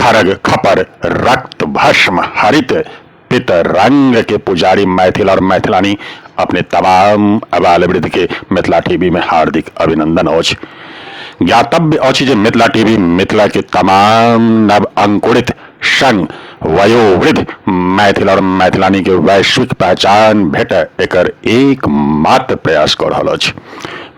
खरग खपर रक्त भस्म हरित पित रंग के पुजारी मैथिल और मैथिलानी अपने तमाम अबाल वृद्ध के मिथिला टीवी में हार्दिक अभिनंदन अछि। ज्ञातव्य अछि जे मिथिला टीवी मिथिला के तमाम नव अंकुरित संग वयोवृद्ध मैथिल और मैथिलानी के वैश्विक पहचान भेटय एकर एकमात्र प्रयास कऽ रहल अछि।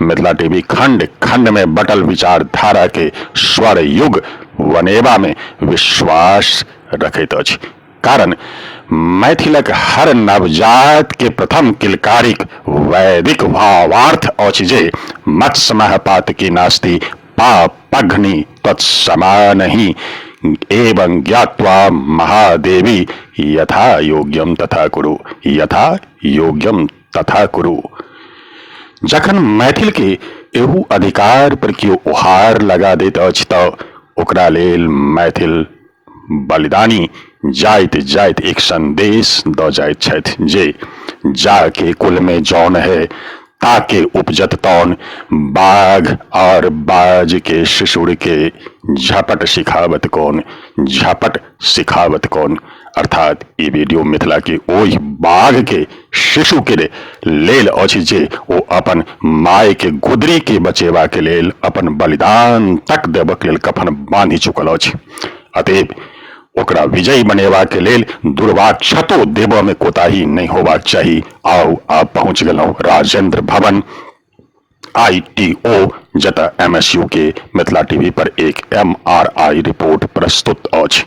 मिथिला टीवी खंड खंड में बटल विचारधारा के स्वर युग बनेबा में विश्वास रखैत अछि, कारण मैथिलक हर नवजात के प्रथम किलकारिक वैदिक भावार्थ अछि जे मत्समह पातकी नास्ति पापघ्नि तत्समानहि एवं ज्ञात्वा महादेवी यथा योग्यम तथा कुरु, यथा योग्यम तथा कुरु। जखन मैथिल के एहू अधिकार पर केओ ओहार लगा दैत अछि तऽ ओकरा लेल मैथिल बलिदानी जाइत जाइत एक संदेश दऽ जाइत छथि जे जाके कुल में जौन है ताके उपजत तौन, बाघ और बाज के शिशुर के झपट सिखावत कौन, झपट सिखावत कौन। अर्थात ई वीडियो मिथिला के ओहि बाघ के शिशु के लेल अछि जे ओ अपन माय के गुदरी के बचेबा के लेल अपन बलिदान तक देबक लेल कफन बांधि चुकल अछि। अतएव ओकरा विजयी बनेबा के लेल दुर्वाक्षतो देबऽ में कोताही नहीं होबाक चाही। आउ आब पहुंच गेलहुं राजेंद्र भवन ITO, जतऽ MSU के मिथिला टीवी पर एक MRI report प्रस्तुत अछि।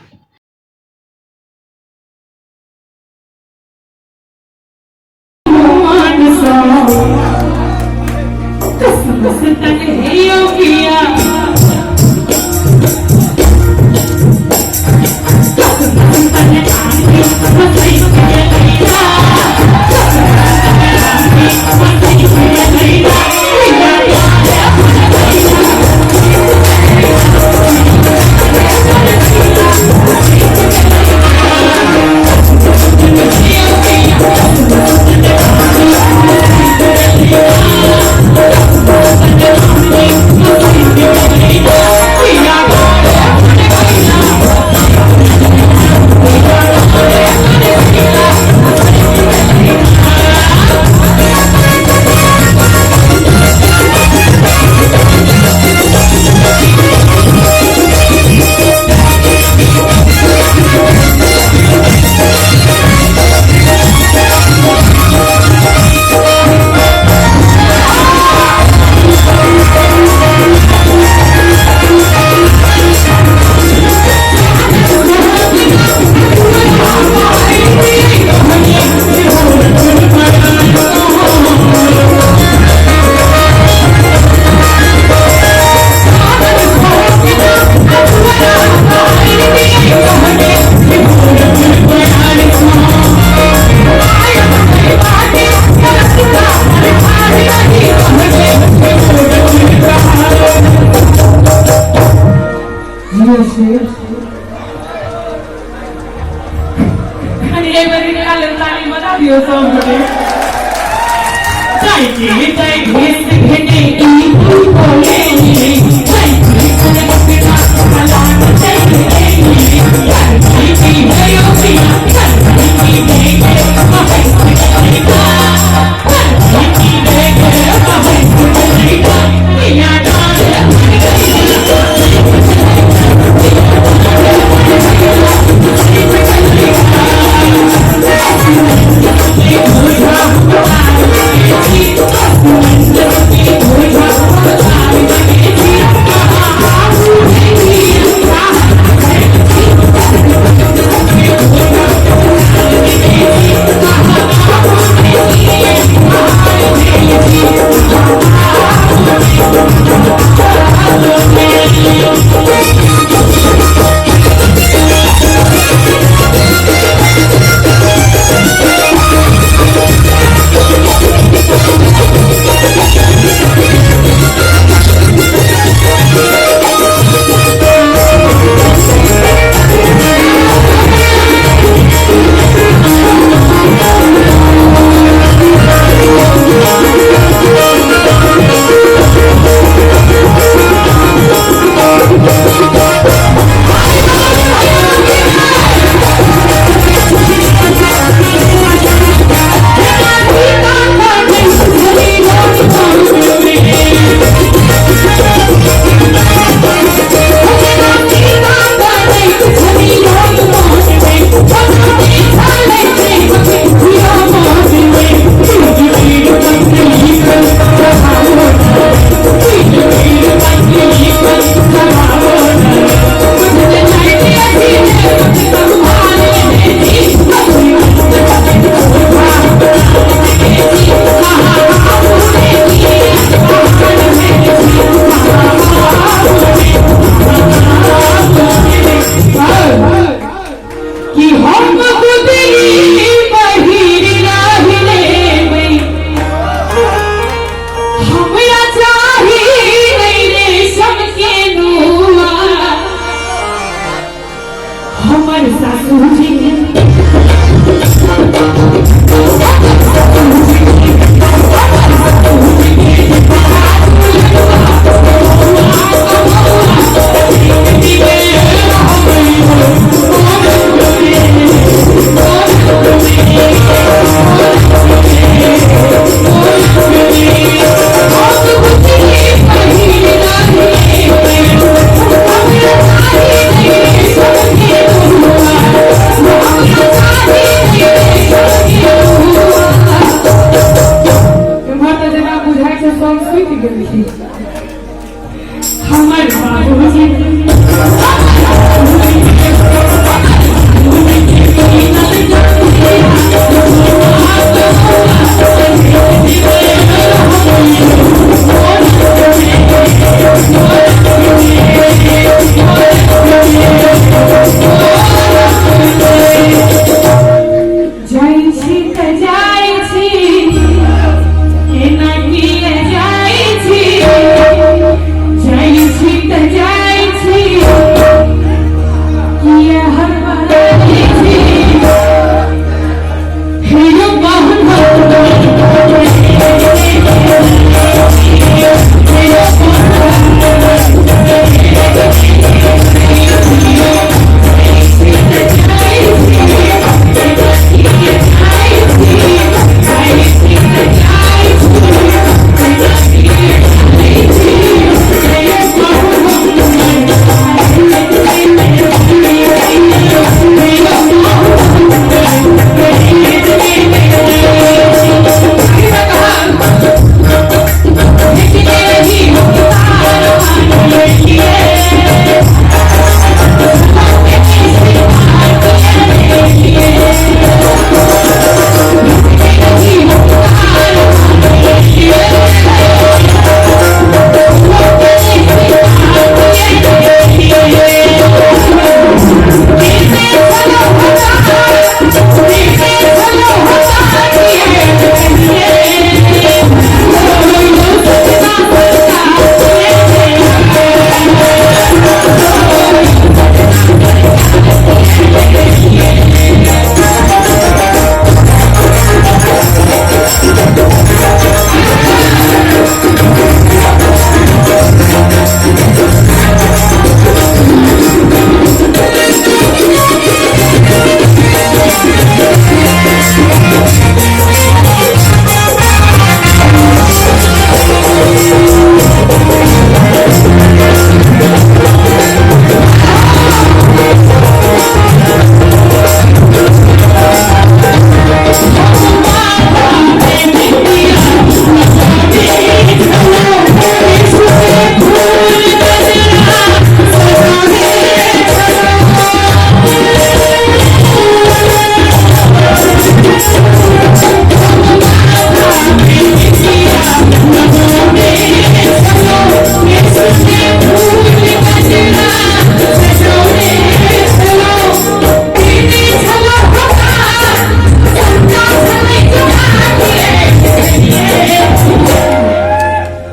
सब सुति गेलखिन। हमर बाबूजी जाइ छी तऽ जाइ छी, एना किए जाइ छी? जाइ छी तऽ जाइ छी, किए हड़बड़ाइ छी? हे यौ बाहन।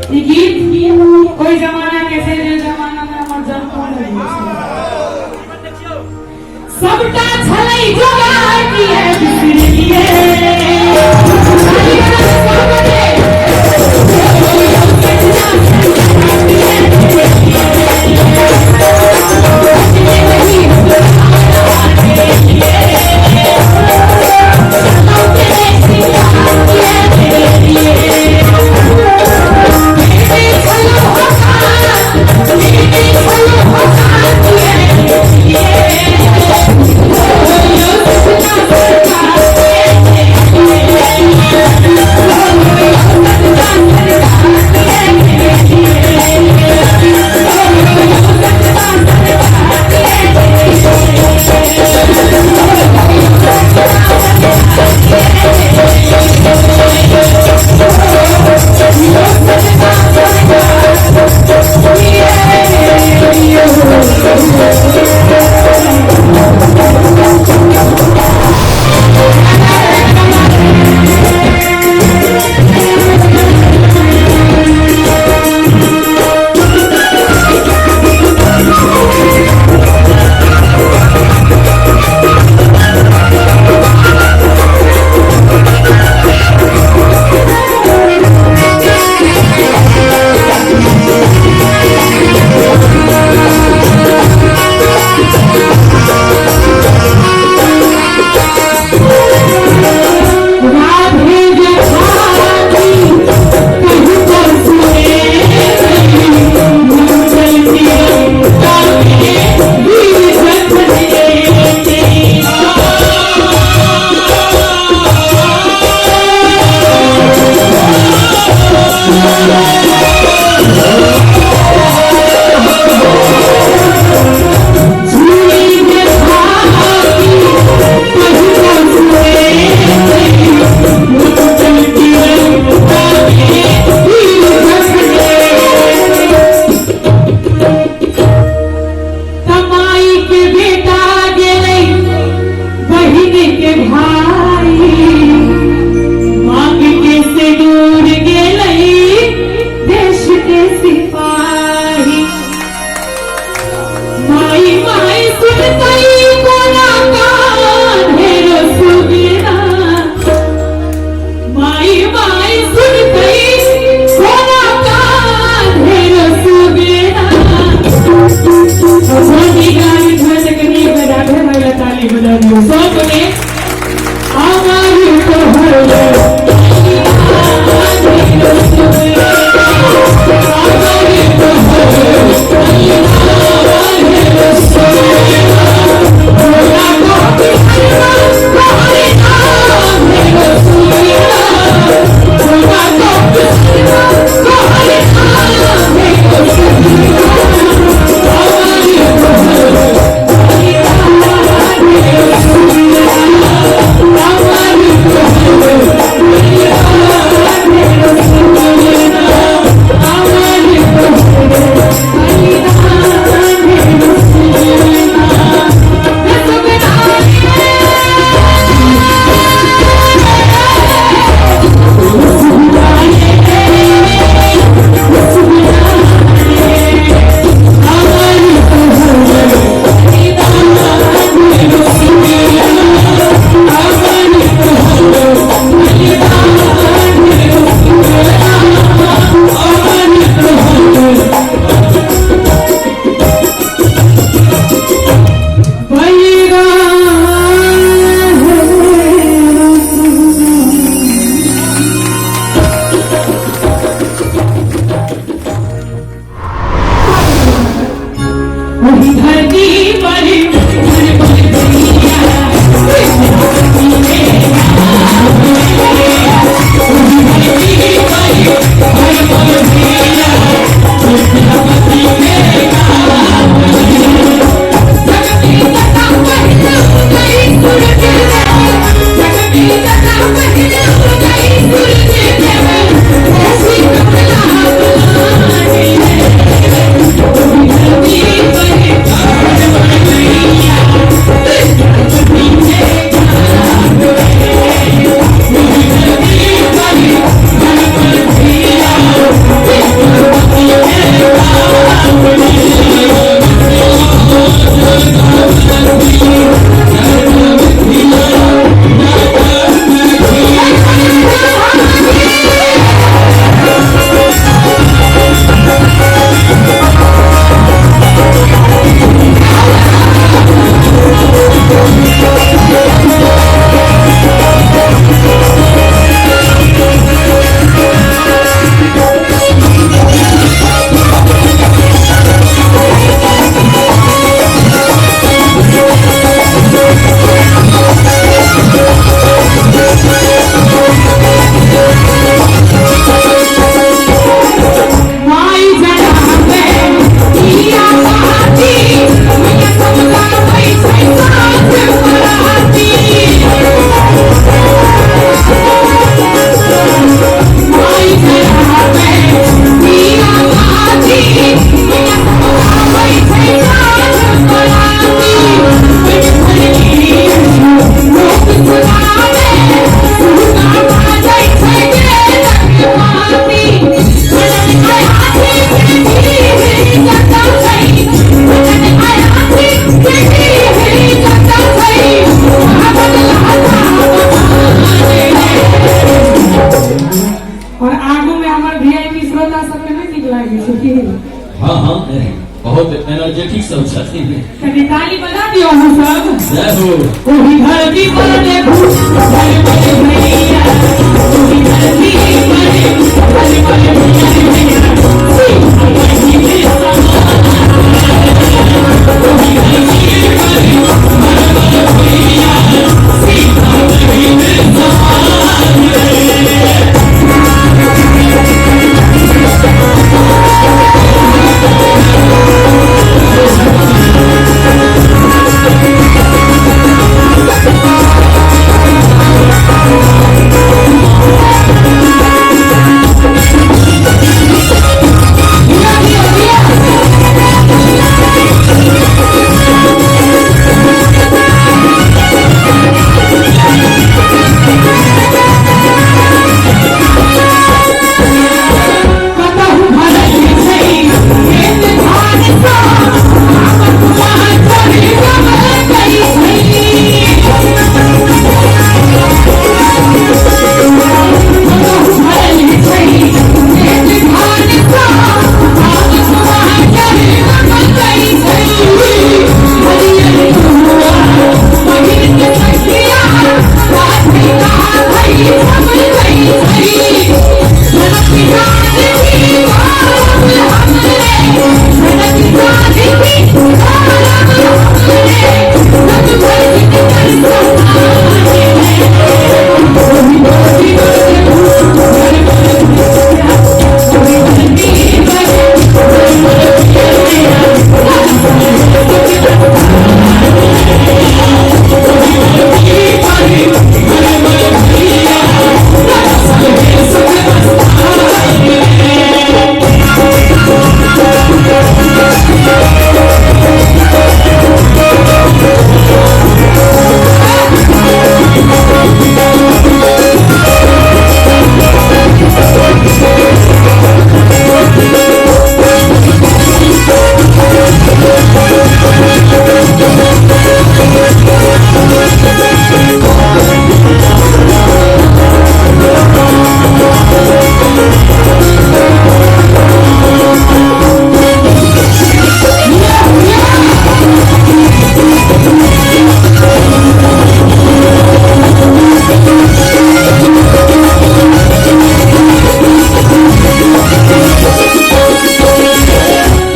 ई गीत ओहि जमाना के छै जे जमाना मे हमर जन्मो नहि भेल छल। सबटा छलै जोगार किए बिसरलियै? आगू में हमर वीआईपी श्रोता सबके नहि नीक लागै छै की? हाँ हाँ, बहुत एनर्जेटिक सब छथिन। कनि ताली बजा दियौ अहाँ सब। जय हो। ओही धरती पर देखू बड़े बड़े भैया, ओही धरती पर बड़े बड़े भैया, कतहु भरल छै खेत धान सँ, आपस महाजन गमकै छै। कतहु भरल छै खेत धान सँ, आपस महाजन गमकै छै। हरियर धुआ पहिर के सखिया, काठै काठै झमकै छै। जनक जानकी गौरव हमरे, जनक जानकी गौरव हमरे, जग भर जिनकर समान है। ओही धरती पर देखू बड़े बड़े भैया, ओही धरती पर बड़े बड़े भैया,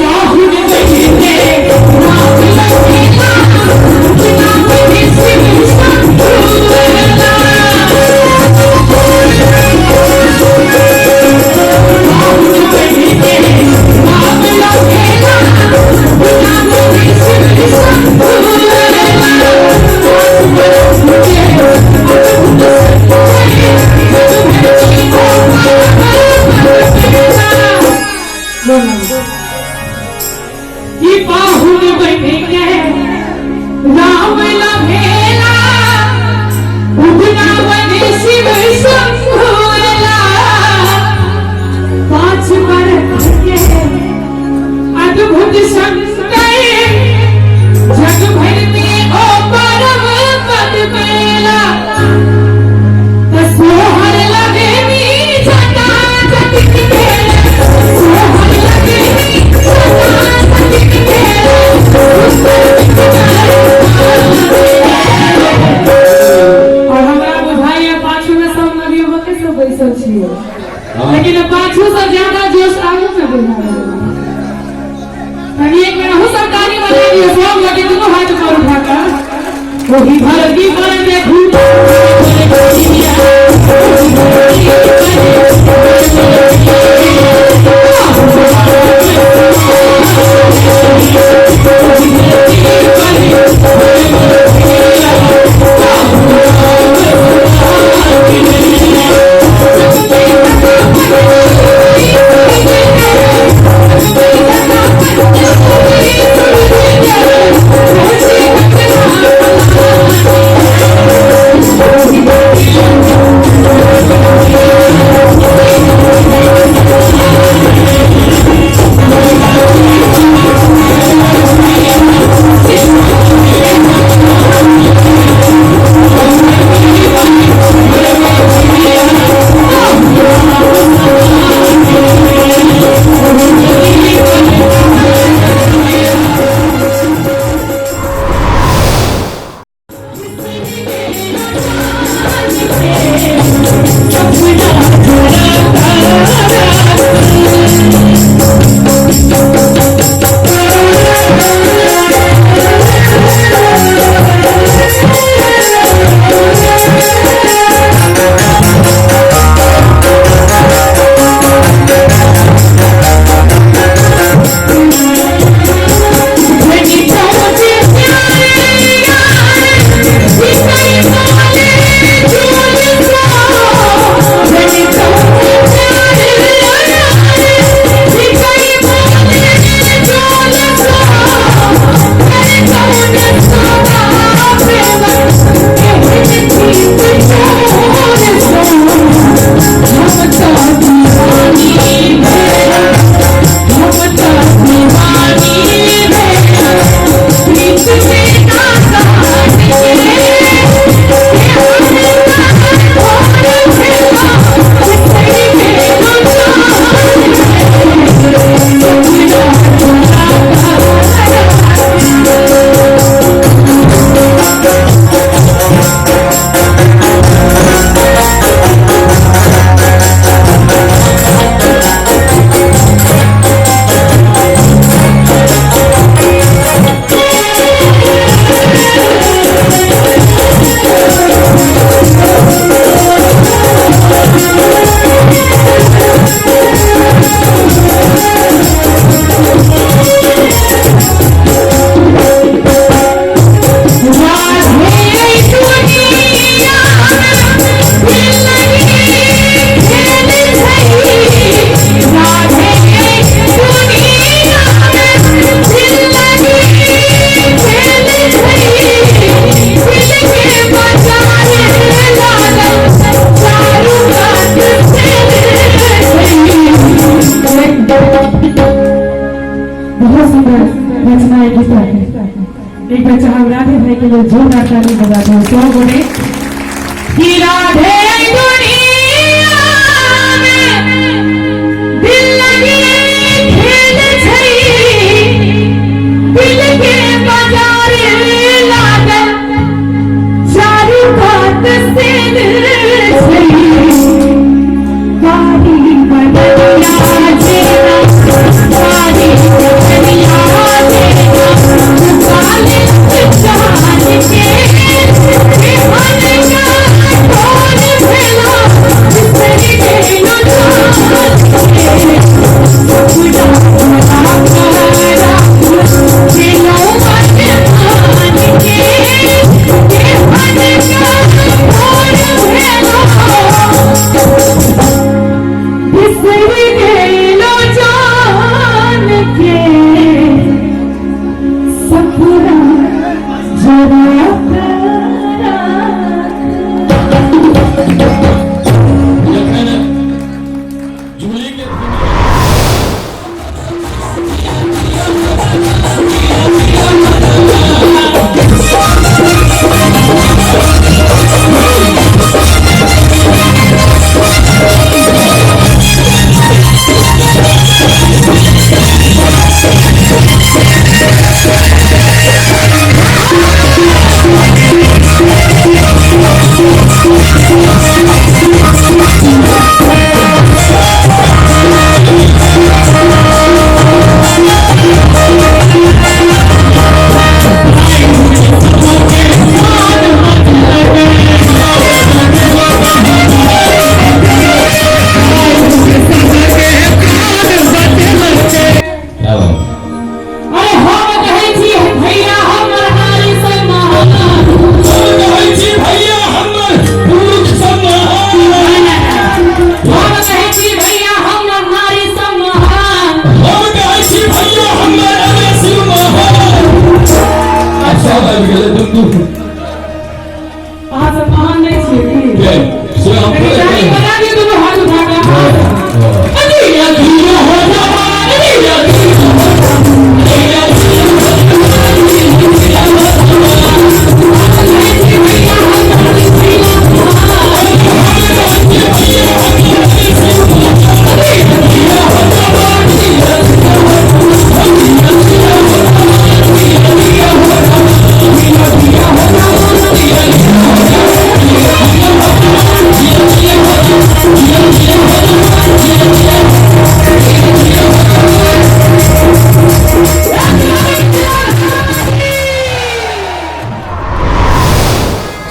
पाहुन बहिने राम लखेला, उगना बनि शिव शंभुला। पाहुन बहिने राम लखेला, उगना बनि शिव शंभुला। ई पाहुन बनि के राम लभेला, उगना बनि शिव शंभुला। 5 बरख के अद्भुत शंकर, जग भर में ओ परम पद पैला। त सोहर लगनी जटा जटिन के, सोहर लगनी जटा जटिन के। और हमरा बुझाइए पाछू में सब नवयुवके सब बैसल छियै, लेकिन पाछू से ज्यादा जोश आगू में बुझा रहल। तनी एक बेर अहूँ सब ताली बजा दियौ, सब लगे दुनू हाथ ऊपर उठा कऽ। ओही धरती पर देखू बड़े बड़े भैया, ओही धरती पर बड़े बड़े भैया, ओही धरती पर बड़े बड़े भैया। लेल जोरदार ताली बजा दियौ सब गोटे। कि राधे दुनिया में दिल लगी खेल छै, दिल के बाजार लागल चारू कात सेल छै, गाड़ी बदलिया जेना, गाड़ी बदलिया जेना, काले चाल के बेहन का टोल भेला, बिसरि गेलो जान के, सपना बड़ा राखू गेलो मन मान के, बेहन का टोल भेला, बिसरि गेलो जान के, सपना जरा जखन जुबली के क्या बात। अरे हम कहै छी भैया हमर नारी सब महान, हम कहै छी भैया हमर पुरुष सब महान, हम कहै छी भैया हमर नारी सब महान, हम कहै छी भैया हमर एमएसयू महान। आब सब आबि गेलै दुनू। अहाँ सब महान नहि छियै की? के से हम कनी ताली बजा दियौ दुनू हाथ उठा कऽ। अरे अधीर हो जा, अरे अधीर हो जा, अरे अधीर हो कहै छी भैया हमर मिथिला महान।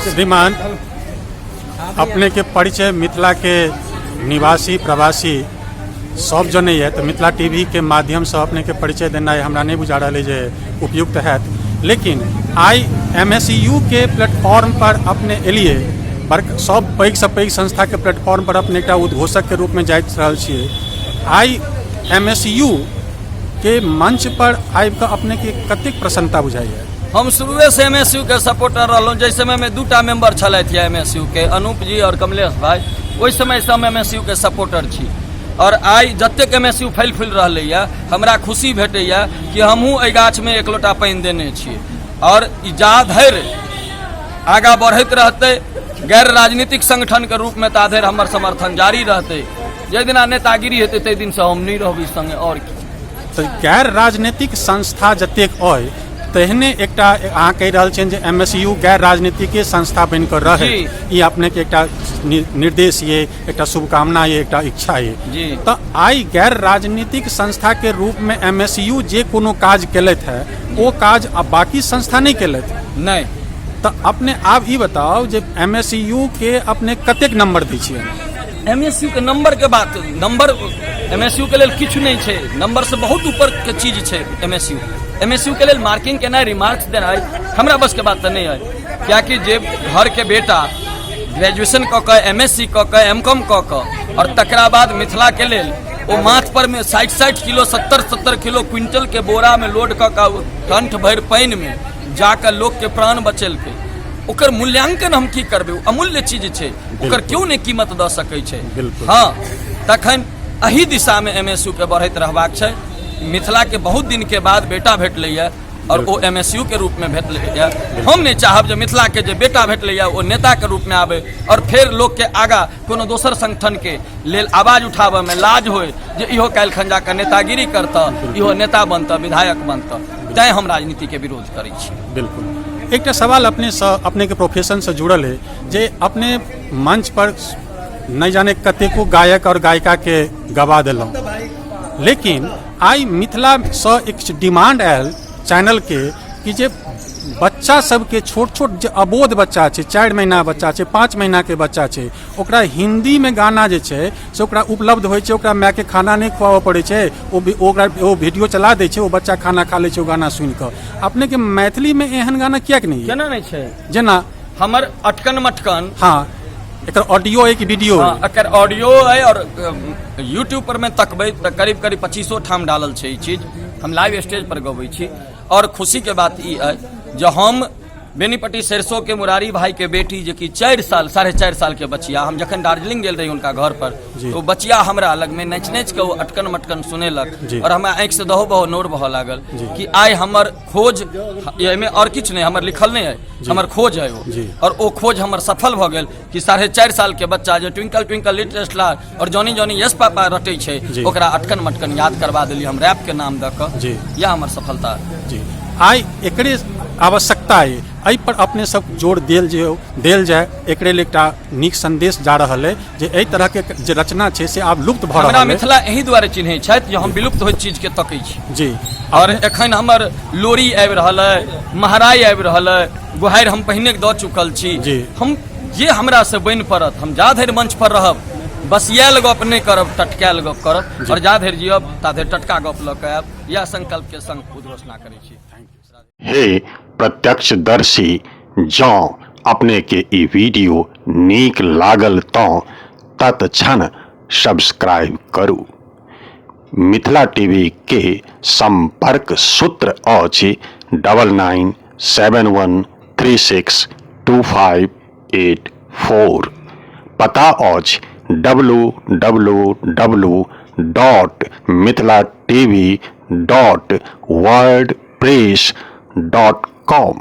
श्रीमान, अपने के परिचय मिथिला के निवासी प्रवासी सब जनैए, तऽ मिथिला टीवी के माध्यमसँ अपने के परिचय देनाइ हमरा नहि बुझा रहल अइ जे उपयुक्त हैत, लेकिन आइ एम एस यू के प्लेटफॉर्म पर अपने एलियै, बड़ सब पैघसँ पैघ संस्थाके प्लेटफॉर्म पर अपने एकटा उद्घोषकके रूपमे जाइत रहल छियै। आइ एम एस यू के मंच पर आबि कऽ अपनेके कतेक प्रसन्नता बुझाइए? हम शुरुएसँ एम एस यू के सपोर्टर रहलहुँ। जाहि समयमे दूटा मेंबर छलथि एम एस यू के, अनूप जी आओर कमलेश भाई, ओहि समयसँ हम एम एस यू के सपोर्टर छी। आओर आइ जतेक एम एस यू फैल फूलि रहलैए, हमरा खुशी भेटैए कि हमहूँ एहि गाछमे एक लोटा पानि देने छी। आओर ई जा धरि आगाँ बढ़ैत रहतै गैर राजनीतिक संगठनके रूपमे, ता धरि हमर समर्थन जारी रहतै। जाहि दिना नेतागिरी हेतै ताहि दिनसँ हम नहि रहबै सङ्गे। आओर की? तऽ गैर राजनीतिक संस्था जतेक अइ, तेहने एकटा अहाँ कहि रहल छियनि जे एम एस यू गैर राजनीतिक संस्था बनि कऽ रहै, ई अपनेके एकटा निर्देश ये, एकटा शुभकामना ये, एकटा इच्छा ये जी। तऽ आइ गैर राजनीतिक संस्थाके रूपमे एम एस यू जे कोनो काज केलथि है, ओ काज आ बाकी संस्था नहि केलथि। नहि। तऽ अपने आब ई बताउ जे एम एस यू के अपने कतेक नंबर दै छियै? एम एस यू के नंबर के बात, नंबर एम एस यू के लेल किछु नहि छै, नंबर से बहुत ऊपर के चीज छै M S U. M S U के लेल मार्किंग केनाइ, रिमार्क्स देनाइ हमरा बस के बात तऽ नहि अइ, कियाकि जे घर के बेटा ग्रेजुएशन कऽ कऽ, एम एस सी कऽ कऽ, एम कॉम कऽ कऽ आओर तकरा बाद मिथिला के लेल ओ माथ पर में 60-60 किलो, 70-70 किलो क्विंटल के बोरा में लोड कऽ कऽ कंठ भरि पानि में जाकऽ लोक के प्राण बचेलकै, ओकर मूल्यांकन हम की करबै? ओ अमूल्य चीज छै, ओकर क्यों नहि कीमत दऽ सकै छै। हँ, तखन एहि दिशामे एम एस यू के बढ़ैत रहबाक छै। मिथिलाके बहुत दिनके बाद बेटा भेटलैए। आओर ओ एमएसयू के रूपमे भेटलैए। हम नहि चाहब जे मिथिलाके जे बेटा भेटलैए ओ नेताके रूपमे आबै आओर फेर लोकके आगाँ कोनो दोसर संगठनके लेल आवाज उठाबऽमे लाज होइ जे इहो काल्हि खन जाकऽ नेतागिरी करतऽ, इहो नेता बनतऽ, विधायक बनतऽ। तैँ हम राजनीतिके विरोध करै छी। बिल्कुल। एकटा सवाल अपनेसँ, अपनेके प्रोफेशनसँ जुड़ल है जे अपने मंच पर नहि जाने कतेको गायक और गायिकाके गवा देलहुँ, लेकिन आइ मिथिलासँ एक डिमांड आयल चैनलके कि जे बच्चा सबके, छोट छोट जे अबोध बच्चा छै, 4 महीना बच्चा छै, 5 महीनाके बच्चा छै, ओकरा हिन्दीमे गाना जे छै से ओकरा उपलब्ध होइ छै, ओकरा मायके खाना नहि खुआबऽ पड़ै छै, ओ ओकरा ओ वीडियो चला दै छै, ओ बच्चा खाना खा लै छै ओ गाना सुनिकऽ। अपनेके मैथिलीमे एहन गाना किएक नहि? केना नहि छै? जेना हमर अटकन मटकन। हाँ, एकर ऑडियो है कि वीडियो? हाँ, एकर ऑडियो है और यूट्यूब पर में तकबै तऽ करीब करीब 25 ठाम डालल छै ई चीज। हम लाइव स्टेज पर गबै छी और खुशी के बात ई है जे हम बेनीपट्टी सरसों के मुरारी भाई के बेटी जे कि 4 साल 4.5 साल के बचिया, हम जखन दार्जिलिंग गेल रही हुनका घर पर तो बचिया हमरा लग में नाचि नाचि के ओ अटकन मटकन सुनेलक और हमरा आँखि से दहो बहो नोर बहऽ लागल कि आइ हमर खोज, एहिमे और किछु नहि, हमर लिखल नहि है, हमर खोज है ओ, और ओ खोज हमर सफल भऽ गेल कि 4.5 साल के बच्चा जे ट्विंकल ट्विंकल लिटिल स्टार और जॉनी जॉनी यस पापा रटै छै, ओकरा अटकन मटकन याद करवा देली हम रैप के नाम दऽ कऽ। इएह हमर सफलता जी। आइ एकरे आवश्यकता अइ, एहि पर अपने सब जोर देल जे देल जाय, एकरे लेल एकटा नीक संदेश जा रहल अइ जे एहि तरहके जे रचना छै से आब लुप्त भऽ हमरा रहल अइ। मिथिला एहि दुआरे चिन्है छथि जे हम विलुप्त होइत चीजके तकै छी और एखन हमर लोरी आबि रहल अइ, महराइ आबि रहल अइ, गुहारि हम पहिने दऽ चुकल छी। हम जे हमरा से बनि पड़त, हम जा धरि मंच पर रहब बसियायल गप नहि करब, टटकायल गप करब और जा धरि जियब ता धरि टटका गप लऽ कऽ आयब, इएह संकल्प के संग उद्घोषणा करै छी। हे प्रत्यक्षदर्शी, जँ अपने के ई वीडियो नीक लागल तँ तत्क्षण सब्सक्राइब करू। मिथिला टीवी के संपर्क सूत्र अछि 9971362584। पता अछि W W W dot Mithila TV dot wordpress dot com.